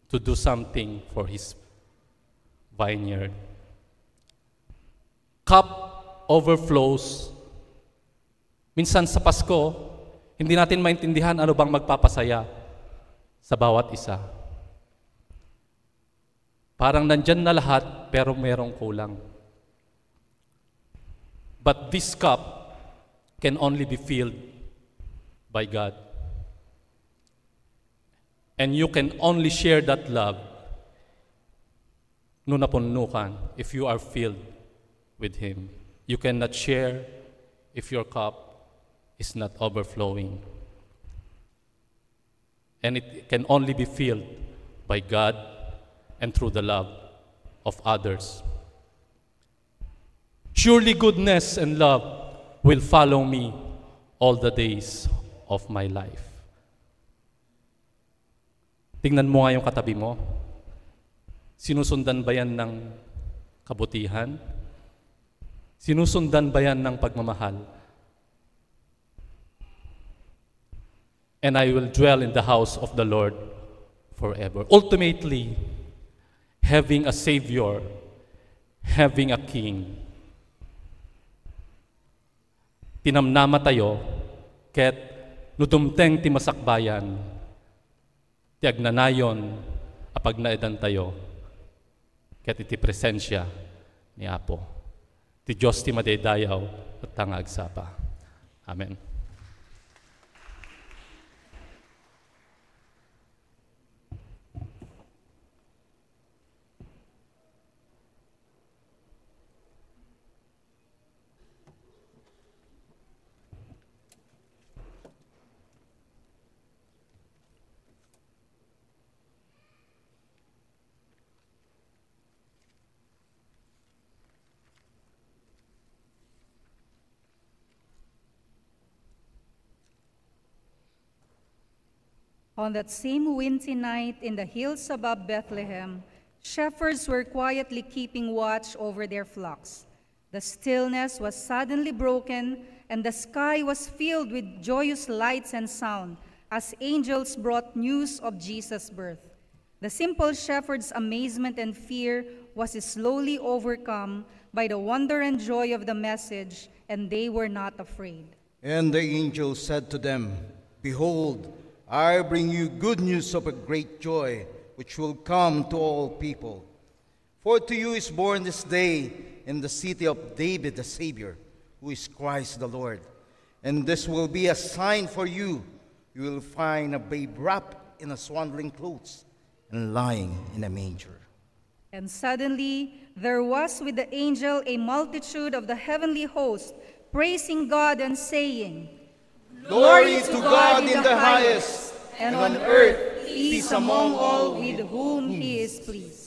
to do something for His vineyard. Cup overflows. Minsan sa Pasko, hindi natin maintindihan ano bang magpapasaya sa bawat isa. Parang nandyan na lahat, pero merong kulang. But this cup can only be filled by God. And you can only share that love no napunno ka, if you are filled with Him. You cannot share if your cup is not overflowing. And it can only be filled by God and through the love of others. "Surely goodness and love will follow me all the days of my life." Tingnan mo nga yung katabi mo. Sinusundan ba yan ng kabutihan? Sinusundan ba yan ng pagmamahal? "And I will dwell in the house of the Lord forever." Ultimately, having a Savior, having a King, tinamnama tayo, ket no dumteng ti masakbayan, ti agnanayon a pagnaedantayo, ket iti presensia ni Apo. Ti Dios ti madaydayaw, ket ta nga agsapa. Amen. On that same windy night in the hills above Bethlehem, shepherds were quietly keeping watch over their flocks. The stillness was suddenly broken, and the sky was filled with joyous lights and sound as angels brought news of Jesus' birth. The simple shepherds' amazement and fear was slowly overcome by the wonder and joy of the message, and they were not afraid. And the angel said to them, "Behold, I bring you good news of a great joy, which will come to all people. For to you is born this day in the city of David a Savior, who is Christ the Lord. And this will be a sign for you: you will find a babe wrapped in a swaddling clothes and lying in a manger." And suddenly there was with the angel a multitude of the heavenly host, praising God and saying, "Glory to God in the highest, and on earth peace among all with whom he is pleased."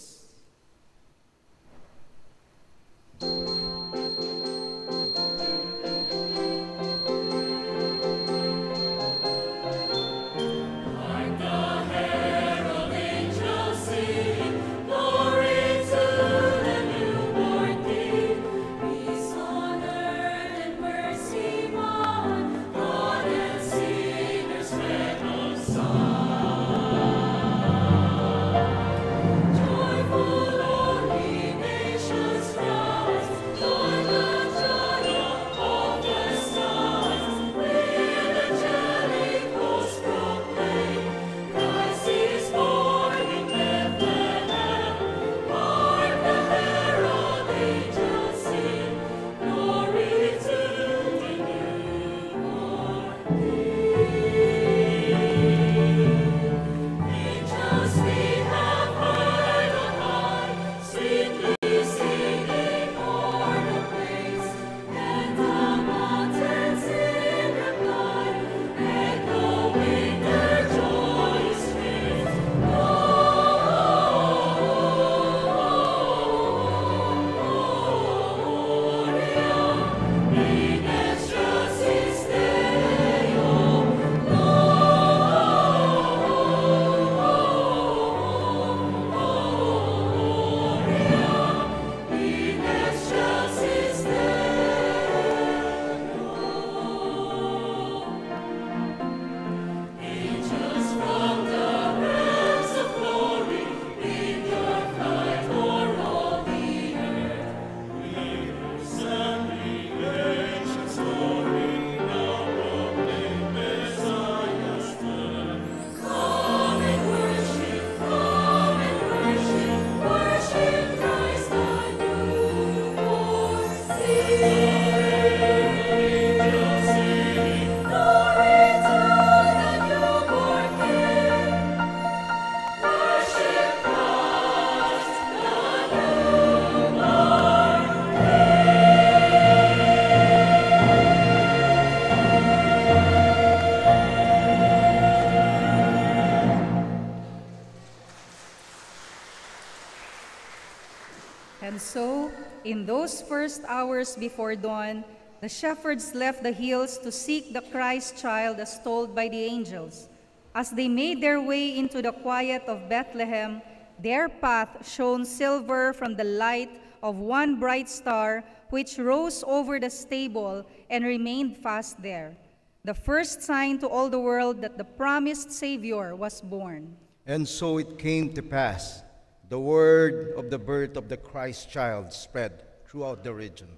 So, in those first hours before dawn, the shepherds left the hills to seek the Christ child as told by the angels. As they made their way into the quiet of Bethlehem, their path shone silver from the light of one bright star which rose over the stable and remained fast there, the first sign to all the world that the promised Savior was born. And so it came to pass, the word of the birth of the Christ child spread throughout the region.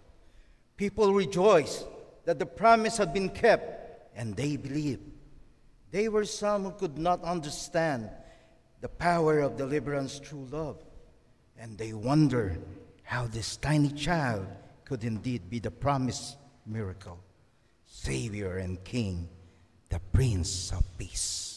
People rejoiced that the promise had been kept, and they believed. They were some who could not understand the power of deliverance through love, and they wondered how this tiny child could indeed be the promised miracle, Savior and King, the Prince of Peace.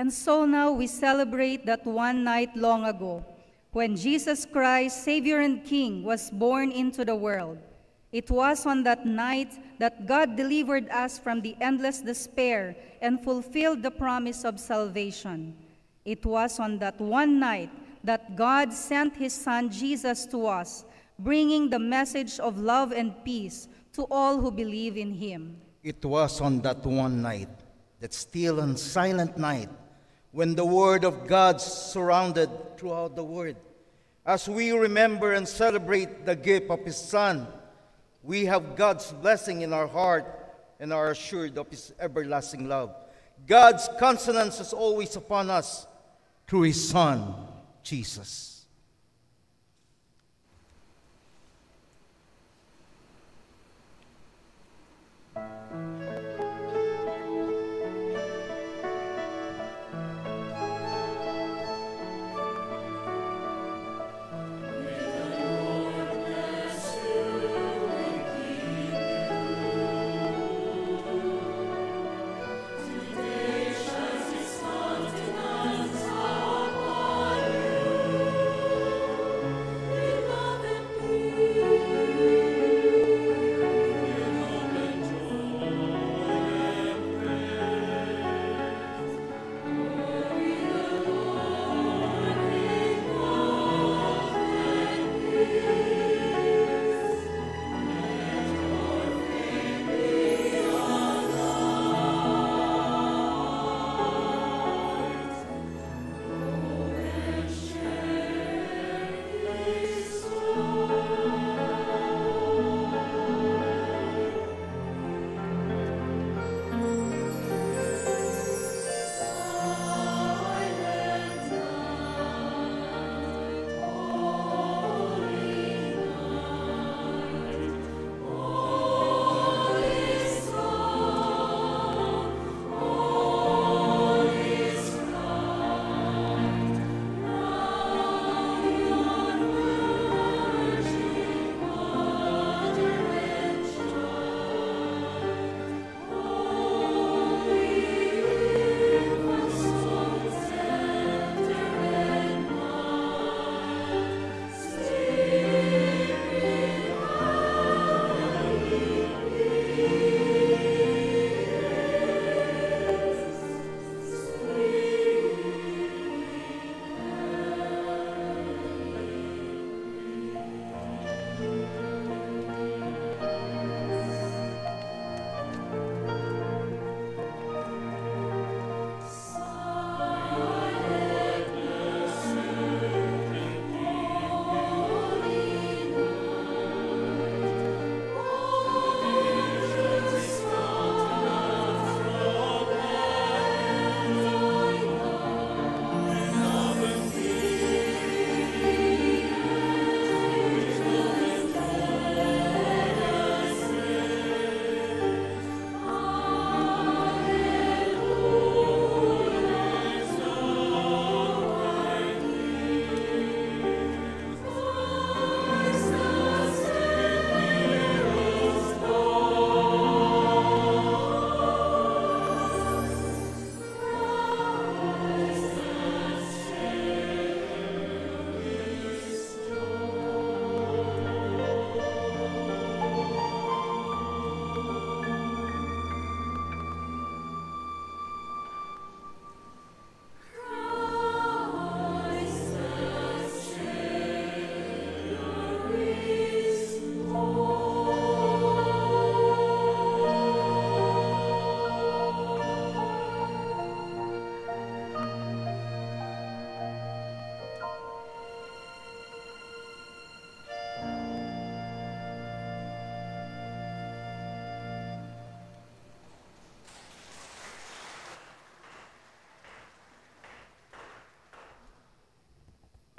And so now we celebrate that one night long ago when Jesus Christ, Savior and King, was born into the world. It was on that night that God delivered us from the endless despair and fulfilled the promise of salvation. It was on that one night that God sent His Son Jesus to us, bringing the message of love and peace to all who believe in Him. It was on that one night, that still and silent night, when the word of God surrounded throughout the world. As we remember and celebrate the gift of His Son, we have God's blessing in our heart and are assured of His everlasting love. God's countenance is always upon us through His Son, Jesus.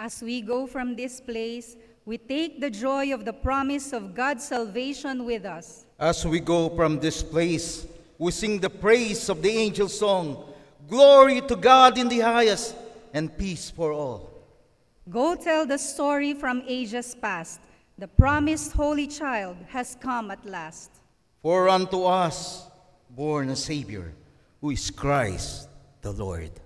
As we go from this place, we take the joy of the promise of God's salvation with us. As we go from this place, we sing the praise of the angel song, "Glory to God in the highest, and peace for all." Go tell the story from ages past. The promised Holy Child has come at last. For unto us born a Savior, who is Christ the Lord.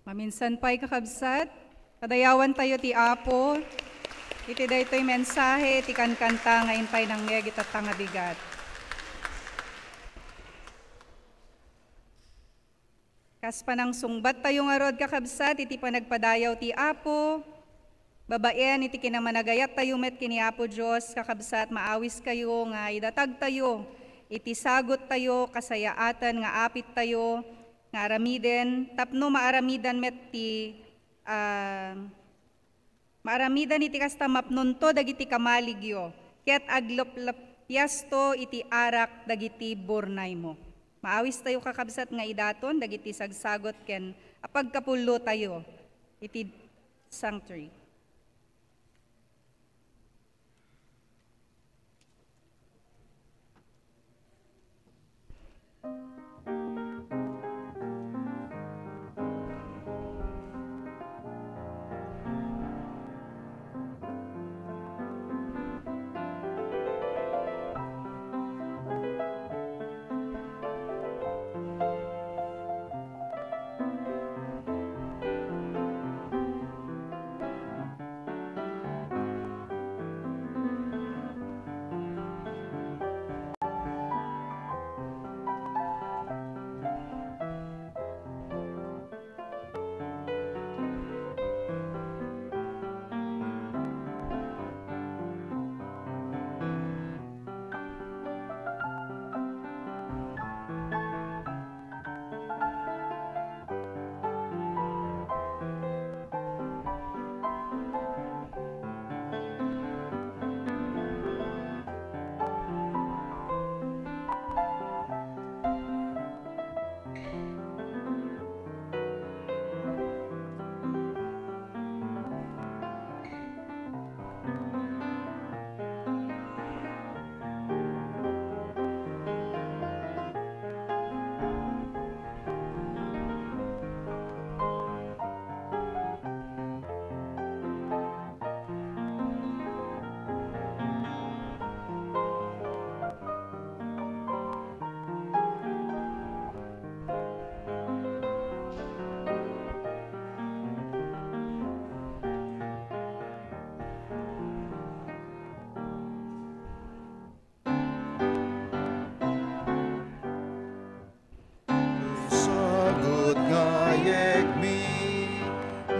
Maminsan pay, kakabsat, padayawantayo ti Apo iti daytoy mensahe ti kankanta nga intay nangngeg ita nga bigat. Kas panangsungbattayo ngarud, kakabsat, iti panagpadayaw ti Apo, babaen iti kinamanagayattayo met ken ni Apo Dios, kakabsat, maawiskayo nga idatagtayo iti sagottayo, kasayaatan nga apittayo nga aramiden tapno maaramidan met ti, ah, maaramidan iti kasta mapnonto dagiti kamaligyo, ket agleplappiasto iti arak dagiti burnaymo. Maawistayo, kakabsat, nga idaton dagiti sagsagot ken apagkapullotayo iti sanctuary.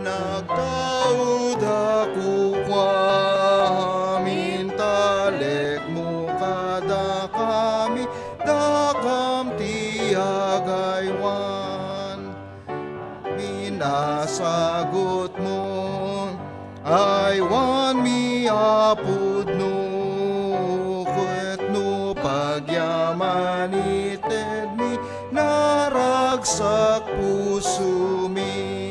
Nagtauda kukuamin, talekmo kadakami, dakam ti agaywan. Minasagutmo, aywanmi a pudno, ket no pagyaman itedmi, naragsak pusomi.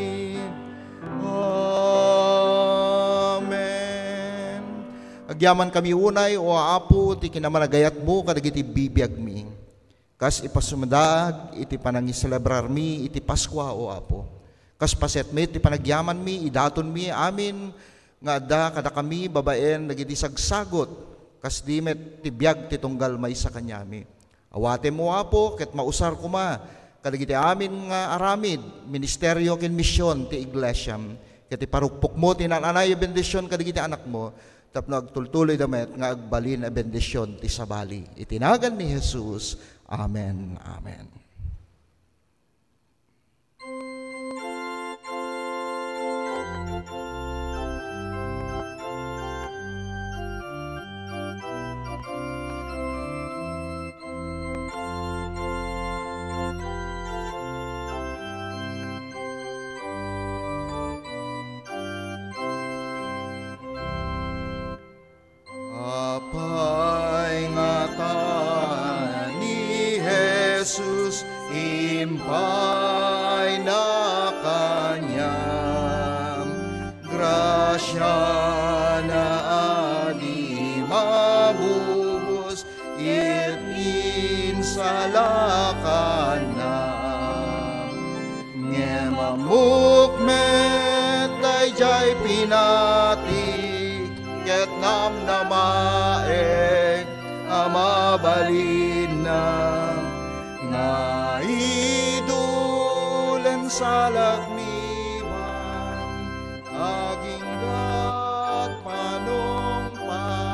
Amen. Agyamankami unay, O Apo, ti kinamanagayatmo kadagiti bibiagmi. Kas ipasumdaag iti panangiselebrarmi iti Paskua, O Apo. Kas paset met ti panagyamanmi, idatonmi amin nga adda kadakami babaen dagiti sagsagut, kas di met ti biag ti tunggal maysa kaniami. Awatem, O Apo, ket mausar koma kadagiti amin nga aramid, ministerio ken mision ti Iglesiam, ket iparukpokmo ti naan-anay a bendision kadagiti anakmo, tapno agtultuloyda met nga agbalin a bendision ti sabali. Iti nagan ni Jesus. Amen. Amen. Apay ngata ni Jesus impayna kaniam, grasiana a di mabubos ket insalakanna. Ngem ammok met daydiay pinati ket namnamaek a mabalinna nga idulen salakmi man aginggat panungpalan.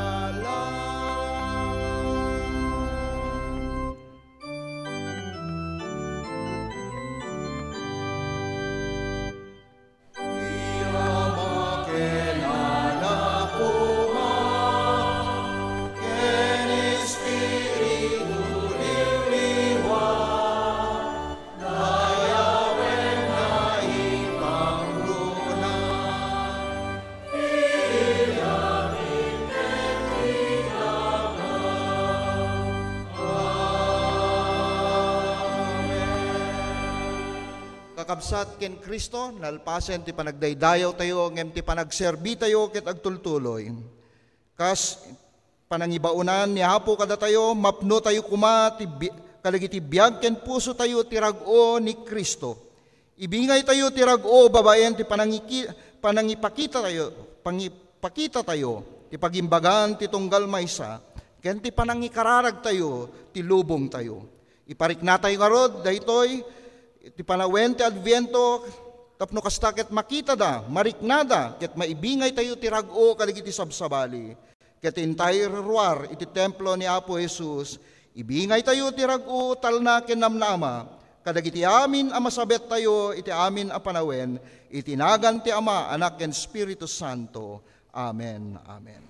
Kakabsat ken Cristo, nalpasen ti panagdaydayawtayo ngem ti panagserbitayo ket agtultuloy. Kas panangibaonan ni Apo kadatayo, mapnotayo koma ti bi-, kadagiti biag ken pusotayo ti rag-o ni Cristo. Ibingaytayo ti rag-o babaen ti panangiki-, panangipakitatayo, pangipakitatayo ti pagimbagan ti tunggal maysa ken ti panangikararagtayo ti lubongtayo. Ipariknatayo ngarud daytoy ti panawen ti Adviento tapno kasta ket makitada, mariknada, ket maibingaytayo ti rag-o kadagiti sabsabali. Ket intay ruar iti templo ni Apo Jesus, ibingaytayo ti rag-o, talna ken namnama kadagiti amin a masabettayo iti amin a panawen, iti nagan ti Ama, Anak, ken Espiritu Santo. Amen. Amen.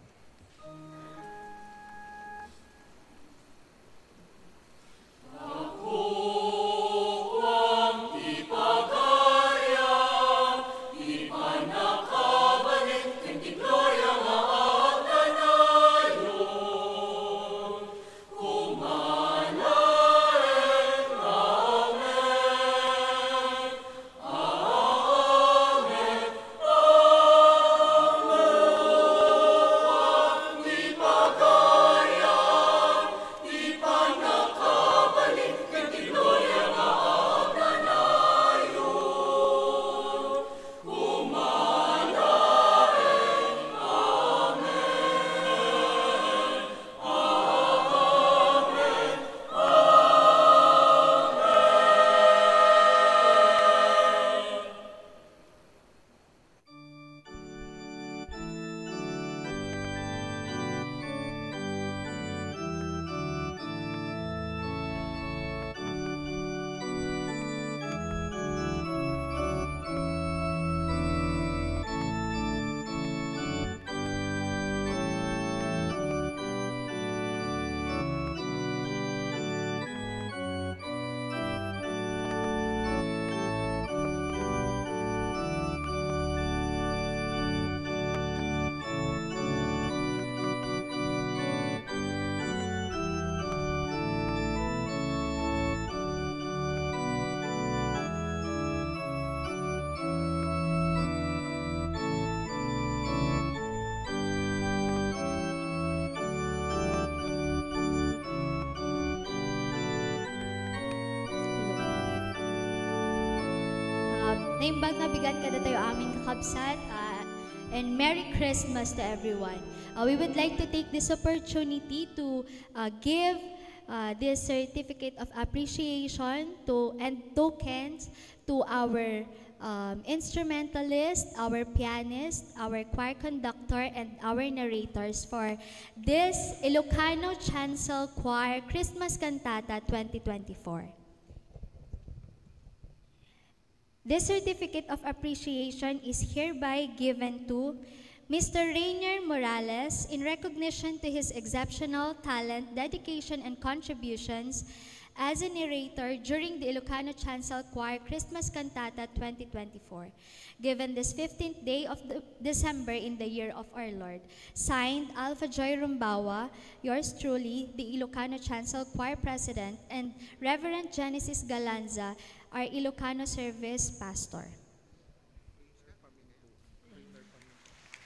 Imbag nga bigat kadatayo amin kakabsat, ah, and Merry Christmas to everyone. Uh, we would like to take this opportunity to, uh, give, uh, this certificate of appreciation to, and tokens to our, um, instrumentalist, our pianist, our choir conductor, and our narrators for this Ilocano Chancel Choir Christmas Cantata twenty twenty-four. This certificate of appreciation is hereby given to Mister Rainier Morales in recognition to his exceptional talent, dedication, and contributions as a narrator during the Ilocano Chancel Choir Christmas Cantata twenty twenty-four, given this fifteenth day of the December in the year of our Lord. Signed, Alpha Joy Rumbawa, yours truly, the Ilocano Chancel Choir President, and Reverend Genesis Galanza, our Ilocano Service Pastor.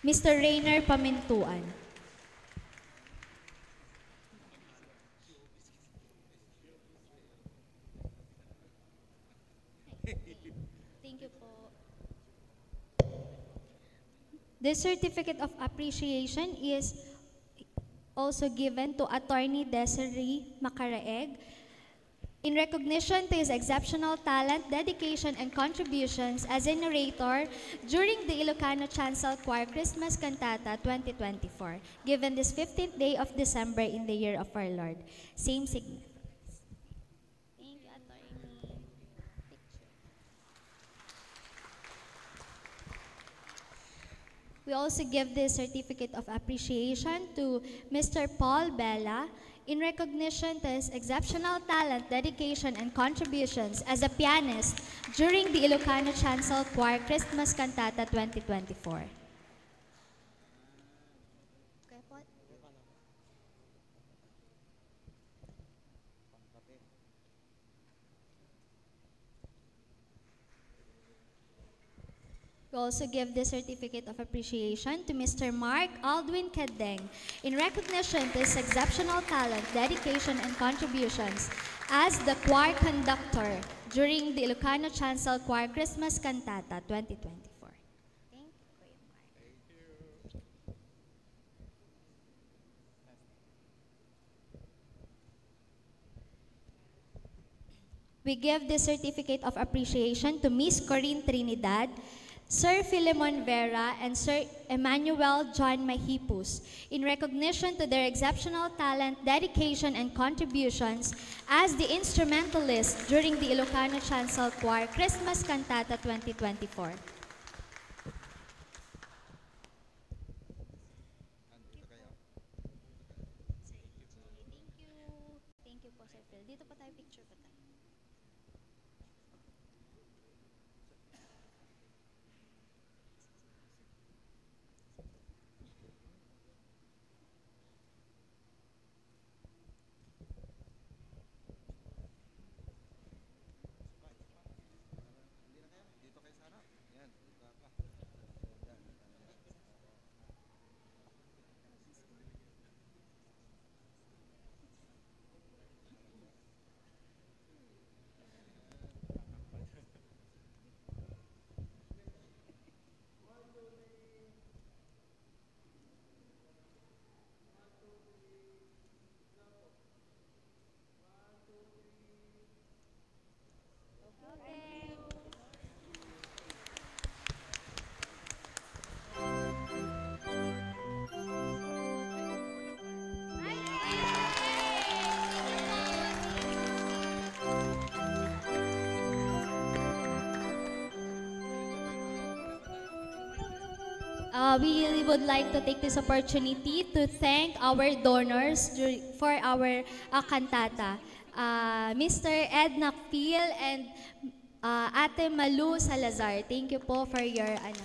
Mister Rainer Pamintuan. Thank you po. The certificate of appreciation is also given to Attorney Desiree Macaraeg in recognition to his exceptional talent, dedication, and contributions as a narrator during the Ilocano Chancel Choir Christmas Cantata twenty twenty-four, given this fifteenth day of December in the year of our Lord. Same signature. Thank you, Attorney. Picture. We also give this certificate of appreciation to Mister Paul Bella in recognition to his exceptional talent, dedication, and contributions as a pianist during the Ilocano Chancel Choir Christmas Cantata twenty twenty-four. We also give this certificate of appreciation to Mister Mark Aldwin Kedeng in recognition to his exceptional talent, dedication, and contributions as the choir conductor during the Ilocano Chancel Choir Christmas Cantata twenty twenty-four. Thank you, Kuya Mark. We give this certificate of appreciation to Miss Corinne Trinidad, Sir Filemon Vera, and Sir Emmanuel John Mahipus in recognition to their exceptional talent, dedication, and contributions as the instrumentalist during the Ilocano Chancel Choir Christmas Cantata twenty twenty-four. Thank you. Thank you po, Sir Phil. Dito po tayo, picture po tayo. Uh, we would like to take this opportunity to thank our donors dur-, for our, uh, cantata. Uh, Mister Ed Nakpil and, uh, Ate Malu Salazar. Thank you po for your, ano,